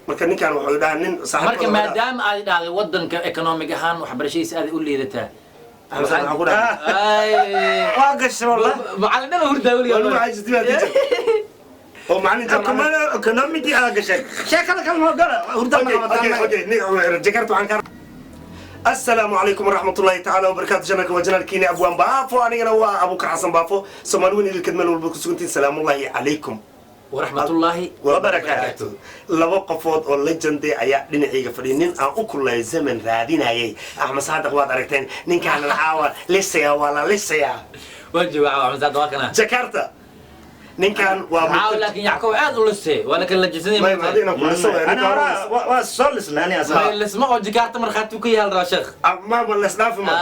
Marka ninkan wuxuu dhahaa nin Marka saaxiibkooda. Maadaama aad dhahday wadanka economic ahaan waxbarashadiisa aad u liidataa. Axmed Saadiq waxaan ku dhahay. Ay. Waa gashay wallah. Macallin dhan hurdaa Waa lagu weligaa. xajistay baa teacher oo macallin jaamacad. Economic aa gashay, sheekada kale ma gala, hurda ma qabataa. Okay, Jakarta waxaan ka. Asalaamu calaykum waraxmatullaahi tacaala wabarakaatu. Janalka waa janalkiini Abwaan Baafo, anigana waa Abuukar Xasan Baafo. Soomaali weyn idilkeed meel walba ku sugantiin, salaamullaahi calaykum. Waraxmatullaahi wabarakaatu. Laba qofood oo legend ayaa dhinacayga fadhiya. Nin aan u kulay zaman raadinayay, Axmed Saadiq, waad aragteen. Ninkaana caawa lisaya, waa la lisayaa. Waan joogaa Axmed Saadiq, waa kana. Jakarta ninkan waa Caawa laakiin Yackob aad u lisee, waa la kala lajisanaya. May ma inaan ku liso waay, Ana ninka hore. waa soo lisnay ani asaga. Lisma oo Jakarta markhaati ku yaal raa sheekh. Ma lesdhaafi ma.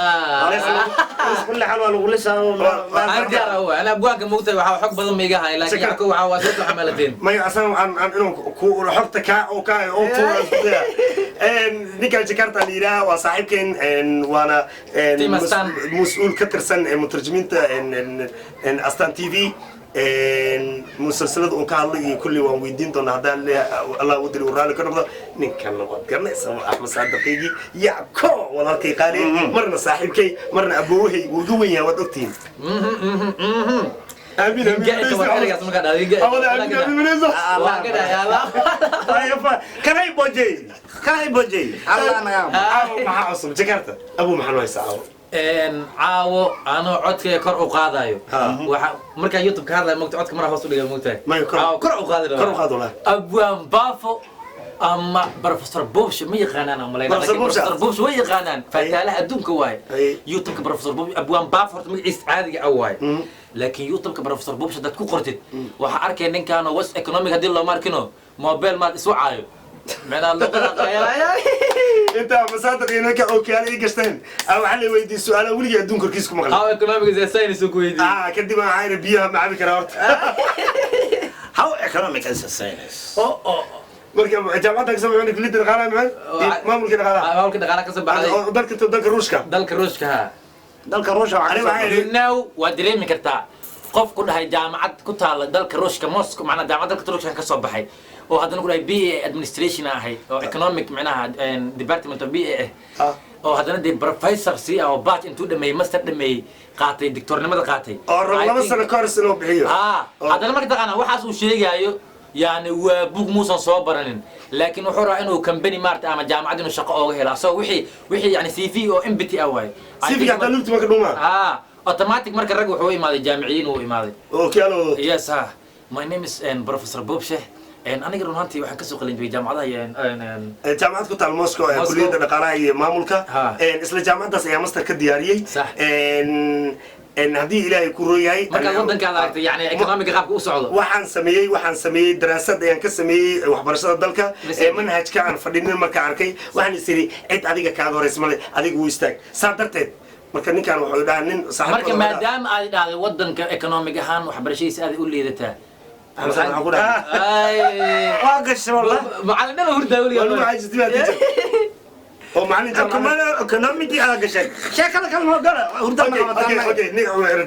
Kulli xaal waa lagu lisaa. Aan diyaar ah, ana abwaanka moogtahay, waxaa xog badan ma iga hay, laakiin Yackob waxaa waa soo xamalateen. Maya, asaga aan inuu ku xogta kaa oo kaa oo tuura isku daya. Ninkan Jakarta la yidhaaha waa saaxiibkeen, waana Team Astaan. Mas-uul ka tirsan mutarjimiinta Astaan TV. Musalsalada uu ka hadlay iyo kulli waan weydiin doonaa haddaan Allah u dili uu raalli ka noqdo. Ninkan waad garanaysaa, waa Axmed Saadaqiigi Yacko, walaalkay qaali, marna saaxiibkay, marna aboowahay. Wuu iga wen yahay, waad ogtihiin. Aamin, aamin. Ereygaas markaa dhahday. Awada, aamin, aamin. Waa ka dhahay Allah. Kanay bojey, kanay bojey, Allah naga. Caawo maxaa cusub, Jakarta? Abuu, maxaa noo haysaa caawo? Caawo anoo codkayga kor u qaadayo. Ha. Waxa markaa YouTube ka hadlaya mogta, codka maraa hoos u dhiga mogtahay. Maya, Caawo kor u qaadi rabaa. Kor u qaad walaahi. Abwaan Baafo ama Professor Bobshe ma yaqaanaan aan malaynaa. Professor laakiin Bobshe. Professor Bobshe way yaqaanaan, fataalaha adduunka waaye. Ay. YouTube-ka Professor Bobshe, Abwaan Baafo horta magaciisa caadiga ah waaye, laakiin YouTube-ka Professor Bobshe hadaad ku qortid waxaa arkaya ninkaanoo was economic haddii looma arkino mobile maad isu caayo macnaa luqada. Inta masaadiq iyo ninka ookiyaale ii gashteen waxaa la weydiiyey su-aalaha weligii adduun korkiis ku maqlay. How economic is a science ku weydiiyey. Kadib waxaa yidhi, biyaha ma cabi karaa horta? How economic is a science? Oo. Marka jaamacadda kasoo baxay kuliyadda dhaqaalaha maxay, maamulka dhaqaalaha. Maamulka dhaqaalaha kasoo baxday. Oo dalka Ruushka. Dalka Ruushka, ha. Dalka Ruushka waxaa Ani ka soo waxaa You know, waad dareemi kartaa qof ku dhahay jaamacad ku taala dalka Ruushka, Moscow, macnaa jaamacad dalka Ruushka ka soo baxay oo haddana ku dhahay BA administration ahay oo economic macnaha department of BA ah oo haddana dee professor si ah oo batch intuu dhameeyey, master dhameeyey, qaatay doctornimada qaatay. Oo rabo I 2 think- sano course inuu bixiyo. Haddana marka taqaana waxaas uu sheegaayo, yani waa bug muusan soo baranin, laakiin wuxuu rabaa inuu company maarata ama jaamacad inuu shaqo ooga helo, asagoo wixii yani CV oo empty ah waaye. I CV think hataa lugti marka dhumaa. Automatic marka rag wuxuu imaaday jaamiciyiin uu imaaday. Ookiyaalo. Yes, ha, my name is professor Bob Sheh, aniga run ahaantii waxaan kasoo qalin jibiyay jaamacadaha iyo Jaamacad ku taal Moscow ee Moscow. Kuliyadda dhaqaalaha iyo maamulka. Ha. Isla jaamacaddaas ayaa master ka diyaariyey. Sax. Haddii Ilaahay ku roon yahay Markaad waddankaad aragtay yani economic qaabka u socdo. Waxaan sameeyey daraasad ayaan ka sameeyey waxbarashada dalka Listen. ee manhajka aan fadhinin. Marka arkay waxaan is iri, cid adiga kaaga horeysa male, adiga wuu istaag. Saa darteed marka ninkan wuxuu dhahaa nin Marka saaxiibkooda. Maadaama aad dhahday waddanka economic ahaan waxbarashadiisa aad u liidataa. Axmed waxaan ku dhahay. Ay. Waa gashay wallah. Macallin dhan hurdaa Waa lagu weligaa. xajistay baa teacher oo macallin jaamacad. Economic aa gashay, sheekada kale ma gala, hurda ma Okay. qabataa. Okay,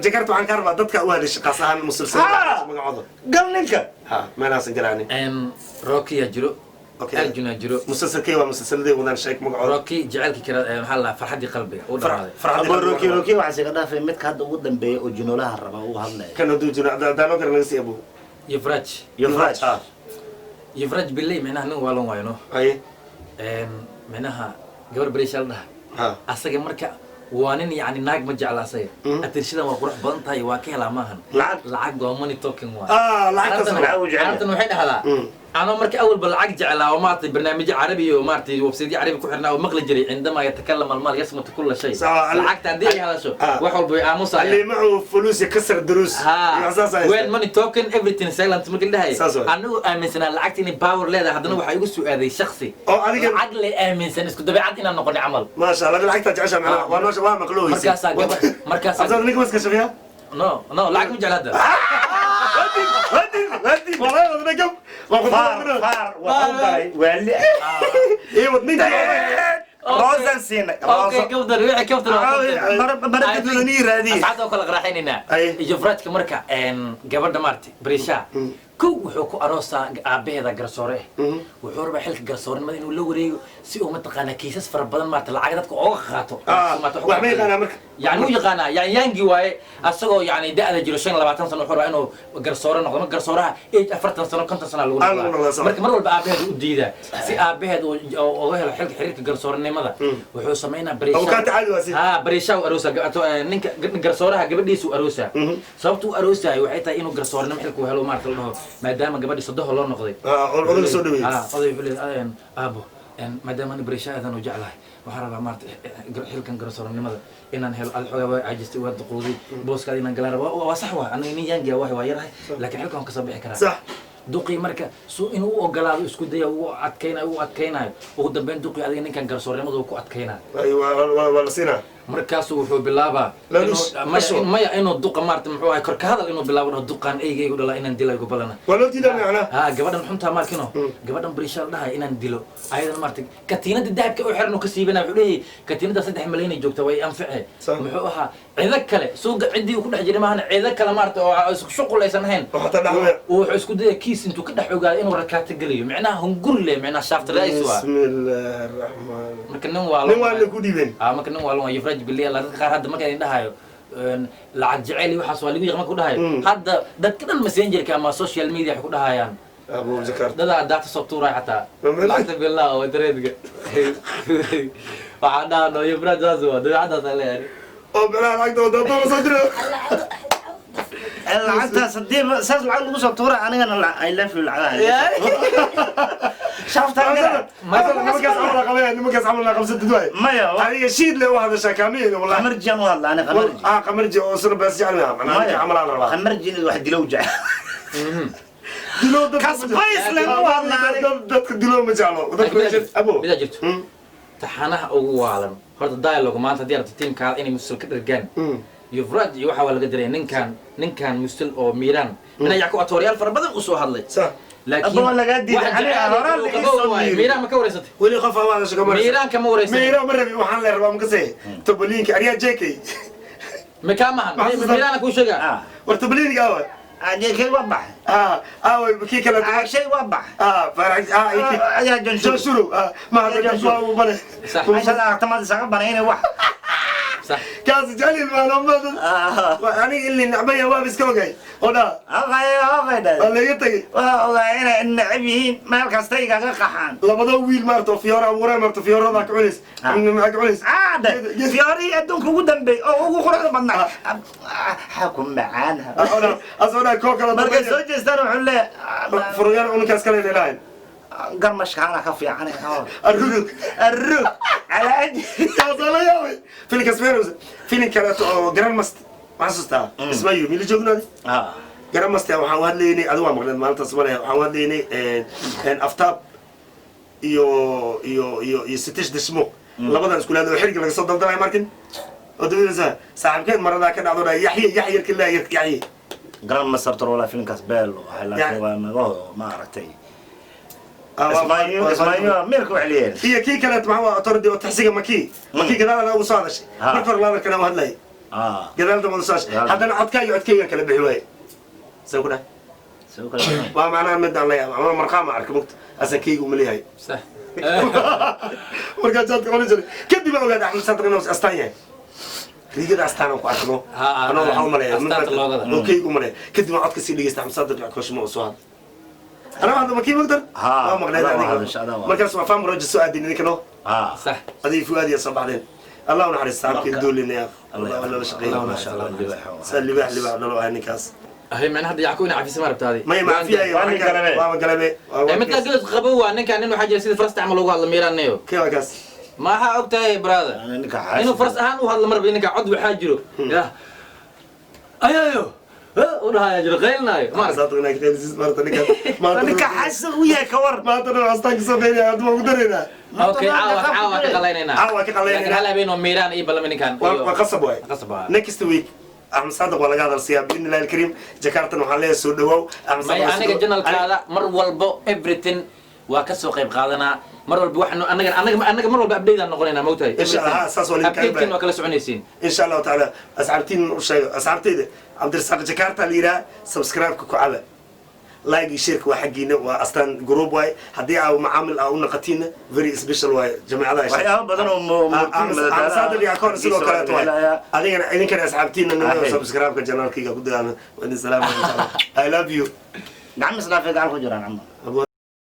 Jakarta, waxaan ka rabaa dadka u hadashay qaas ahaan musalsalada magacooda. Gal ninka. Ha, meelahaasan galaani. Rocky yaa jiro. Okay. Arjuna jiro. Musalsalkee waa musalsaladee wadaan? Sheeg magacooda. Rocky, jacaylkii kira, maxaa la dhahaa, farxaddii qalbiga uu dhamaaday. Farxadii Abo qalbiga. Rocky, Rocky waxaa isaga dhaafay midka hadda ugu dambeeya oo jinoolaha raba uu hadlaya. Kan hadduu jiro daanoo kale naga sii, abu. Yuvraj. Yuvraj. Yuvraj Billey, micnaha nin waalan waayo no. Haye. Micnaha gabar beresha la dhaha. Asaga marka waa nin yani naag ma jecla asaga. Atirshadan waa qurux badan tahay, waa ka helaa maahan. Lacag. Lacag waa money talking waa. Lacagtaas. Lacag uu jecel yahay. Carabtan waxay dhahdaa anoo marka awalba lacag jeclaa oo maaragtay barnaamijyo carabi oo maaragtay websiteyo carabi ku xirnaa oo maqli jiray, عندما يتكلم المال يصمت كل شيء. Lacagta haddii ay hadasho wax walba way aamusayaan. اللي معه فلوس يكسر دروس. Ha, saas ay. when money talking, everything silent marka la dhahay. Saas waay. Anigu aaminsanaa lacagta inay power leedahay, haddana waxaa igu su'aaday shaksi Oo adiga- lacag le aaminsan, isku dabeecad inaan noqonay camal. ما شاء الله, lacagta jecesha macnaha waa noo waa maqlooysa. Markaasaa gabar markaasaa Absaad ninka maska shaqeeya. No, lacag ma jecla hadda. Hadin hadin hadin wallahi wadna gab waa ku Faar faar waxuu galay waali. Iyo wadninka. Roosan siinay. Okay, kaftan wixii kaftan waa kaftan. Marka nii raadiye. Asxaabta oo kala qaraaxaynaynaa. Ay. Yuvrajka marka gabadha maartay brisha. Kow, wuxuu ku aroosaa aabaheeda garsoore ah. Wuxuu rabaa xilka garsoorenimada inuu la wareego si uu, mataqaanaa, kiisas fara badan maarata lacag dadka ooga qaato. Wax ma yaqaanaa marka? Yani wuu yaqaanaa, yani yaangi waaye, asagoo yani da'da jiro 25 sano wuxuu rabaa inuu garsoore noqdo. Marka garsooraha age 40 sano, 50 sano lagu Ah, lagu noqdaa, sax. Marka mar walba aabaheed u diidaa si aabaheed uu uga helo xilka xiriirka garsoorenimada. Wuxuu samaynaa Abukaati caadi waa si. Ha, barishaa u aroosaa ninka garsooraha gabadhiisa u aroosaa. Sababta u aroosayo waxay tahay inuu garsoorenimo xilka u helo, maarata la dhaho, maadaama gabadhi sodoho loo noqday. Ah, odayga soo dhaweeyey. Ah, oday wuxuu leeyahay, "Aabo, maadaama ani barishaa aadan u jeclahay, waxaan rabaa maarata xilkan garsoorenimada inaan helo. Ad xoogaa waa caajistay, waa duquuday, booskaada inaan galaan raba." Waa sax, waa aniga nin yaangiya, waa yarahay, laakiin xilkan waan kasoo bixi karaa. Duqii marka su inuu u ogolaado isku daya, u adkaynayo, u adkaynayo. Ugu dambeyn duqii adiga ninkan garsoorenimada uu ku adkaynayo. Ay, waa la siinaa. Markaasuu wuxuu bilaabaa Laaluus, kasoo. Maya, inuu duqa maarata muxuu ahay korka hadal inuu bilaabo, dhaho, "Duqaan eygaygu dhalaa inaan dilo igu balana." Waa loo diidaa macnaa. Ha, gabadhan xuntaa maarkino, gabadhan bariisha la dhahay inaan dilo, ayadana maarata katiinada dahabka u xiran uu ka siibana. Wuxuu leeyahay, "Katiinada 3 malyan ay joogta, way anfice." Muxuu ahaa cido kale suuga ciddii uu ku dhex jiray maahana, cido kale maarata oo isku shuqul aysan ahayn. Oo xataa dhaxmaya. Wuxuu isku daya kiis intuu ka dhex ogaado inuu rakaato geliyo, micnaha hunguri leh, micnaha shaafta raa'is waa. Bismillaahi raxmaan. Marka nin waa Nin waa la ku dhiibeen. Ah, marka nin waa lon Yufraj billi Allah. Dadka qaar hadda marka idin dhahayo lacag jecel iyo waxaas waa lagu yaqaan, marka ku dhahayo hadda dadka dhan messengerka ama social media waxay ku dhahayaan Abu Jakarta. Dadaa daata soo tuuraya xataa. Ma Lacagta billah oo internetka waxaa dhahano Yufraj saas waa dabeecadaas aan leeyahay. Oo bilaa lacagta oo dad soo diro. Lacagtaas haddii saas lacag lagu soo tuura, anigana I love you lacagaha shaafta. Nimankaas camal la qabaya, nimankaas camal la qabsatid waay. Maya. Adiga shiid le u hadashaa kaamiin wallahi. Qamarjiyan u hadla ani, qamarji. Ah, qamarji oo suna baas jecel yahay macnaa ninka camal aan rabaa. Qamarji wax dilow jecel. Dilo dad Kasbays le u hadla aniga. Dadka dilo ma jeclo dadka abo. Midaa jirto taxanaha ugu waalan horta dialogue maanta haddii aragto tiimkaada inay musul ka dhergaan, Yuvraj iyo waxaa waa laga diray ninkan musul oo miiraan mina Yacku atooryaal fara badan u soo hadlay. Laakiin Abba, waa lagaa diiday. waxa Aniga jecel horaan uu la ii qabo soo waaye. miiri. Miiraan ma ka wareysatay? Weli qof aan hadasho kama. Miiraan kama wareysatay. Miiraan ma rabi, waxaan le rabaa makasee toboliinka aryaa jekay. Makaa mahan. Maxaa Miiraana kuu sheegaa. Ah. War toboliinka awa. Kay waa bax. Ah, awa kii kale. Shay waa bax. Ah, farax ah iyo kii Ayaa John John Shuru ah ma hadda John Shuru. waa bale. Meeshaad aragtamaad isaga banayna wax. Kaas jecel ma ma aniga illi nacbaya waa iska ogay oo dhaa. Oqay oqay. Waa laga tagay. Waa ogaa inay necab yihiin, meel kasta igaga qaxaan. Labada wiil maarto fiyoora abuuray, maarto fiyoorada ka cunays, maxaa ka cunays? Caada fiyoorihii adduunka ugu dambeey oo ugu quruxda badnaa xaa ku macaan. Asoo dhaa koo kala. Markay soo jeestaan wuxuu leeyahay Furuyaal unkaas kale leedahay. Garmashkaana ka fiican. Arrugug. Arrug calaa ajli. Kaasoo la yaabay filinkaas feeros filin kaleeto oo garan mast maxaa xasuustaa Ismaayo mila joognaadi garan mast. Waxaan u hadlaynay, adigu waa maqleed maalintaas male, waxaan u hadlaynay Aftaab iyo Sitish Dishmo, labadan isku laado oo xiriga laga soo daldalay markin oo dabadaysa saaxiibkeed maradaa ka dhacdo dhaa Yaxye Yaxye yarka laa yarka Yaxye. Garan masartor walaa filinkaas beel waxay laakiin waa naga ma aragtay Ismaayo Ismaayo meelka wax leeyahay. Iyo kii kaleet maxaa waa authority oo taxsiga makii gadaal adaa ugu soo hadashay. Marka hore laadarkana u hadlayay, gadaal dambe soo hadashay. Haddana codkaa iyo codkaygan kala bixi waaye saan ku dhahay. Soo kala. Waa macnaha midaan la yaaba ama marqaama arka mugta asan kayga uma leeyahay. Markaa jaadka cuni jiray kadib baa ogaada Axmed Saadiq inuu astaan yahay, riigada astaan aan ku arkno. Anoo waxaa u maleeya astaanta loogada. Oo kayga u maleeya, kadib aan codka sii dhegeysta Axmed Saadiq Koshimo oo soo hadlay anaa hadda makii mugtar. Waa maqleed adaa waa adiga. Hadasha, adaa waa. Markaas waa faam roja soo aadin idinkano. Adiga Fuaadiya soo baxdeen. Allah u naxariista saabkii duulinaya Allah la shaqeeyo. Allah ma sha Allah libaax. Saa libaax libaax dhalo ahay ninkaas. Ahay macnaha hadda Yacku ina cafisa ma rabtaadi? May maafiya. Waa nin galabe. Waa galabe. Midkaa galas qabo waa ninkan, nin waxaa jira sida farasta camal ugu hadla miiraanayo. Kee waa kaas? Ma waxaa og tahay brother ninka inuu faras ahaan u hadlo marba ninka cod waxaa jiro yah ayayo u dhahaya jiro qaylinaayo ma arag. Saadiq inaa ka qaylisis maarta ninkaas maanta. Ninka xasan u yahay ka war. Maanta dhan astaan kasoo qeynaya hadda waan ku daraynaa. Okay, caawa caawa ka qalaynaynaa. Caawa ka qalaynaynaa. Laakiin hal habeen oo miiraan ii ballamay ninkan. Waa qasab waay. Qasab waay. Next week Axmed Saadiq waa laga hadalsiyaa biidni illahi alkariim. Jakartan waxaan leeyahay soo dhawaaw Axmed May Saadiq. Aniga janalkaada mar walbo everything waa ka soo qayb qaadanaa mar walba waxaanu anaga mar walba update aan noqonaynaa, maogtahay? Insha Allah, saas waa lidinka Update-kin waa kala soconaysiin. Insha Allahu tacaala asxaabtiin u sheego, asxaabtayda Cabdirasaaq Jakarta la yidhaha, subscribe-ka ku caba. Like iyo share-ka waa xaggiina, waa Astaan Group waaye. Haddii aa macaamil aa u naqatiina, very special waaye jameecada. Waxyaabo badan oo murti. Saadiq iyo akoon sidoo kaleeto waay. Adigana, idinkana, asxaabtiina nima subscribe-ka channel-kayga ku dadaana. Waa idin salaam. I love you. Gacmo isdhaafay, gacan ku jiraan camal.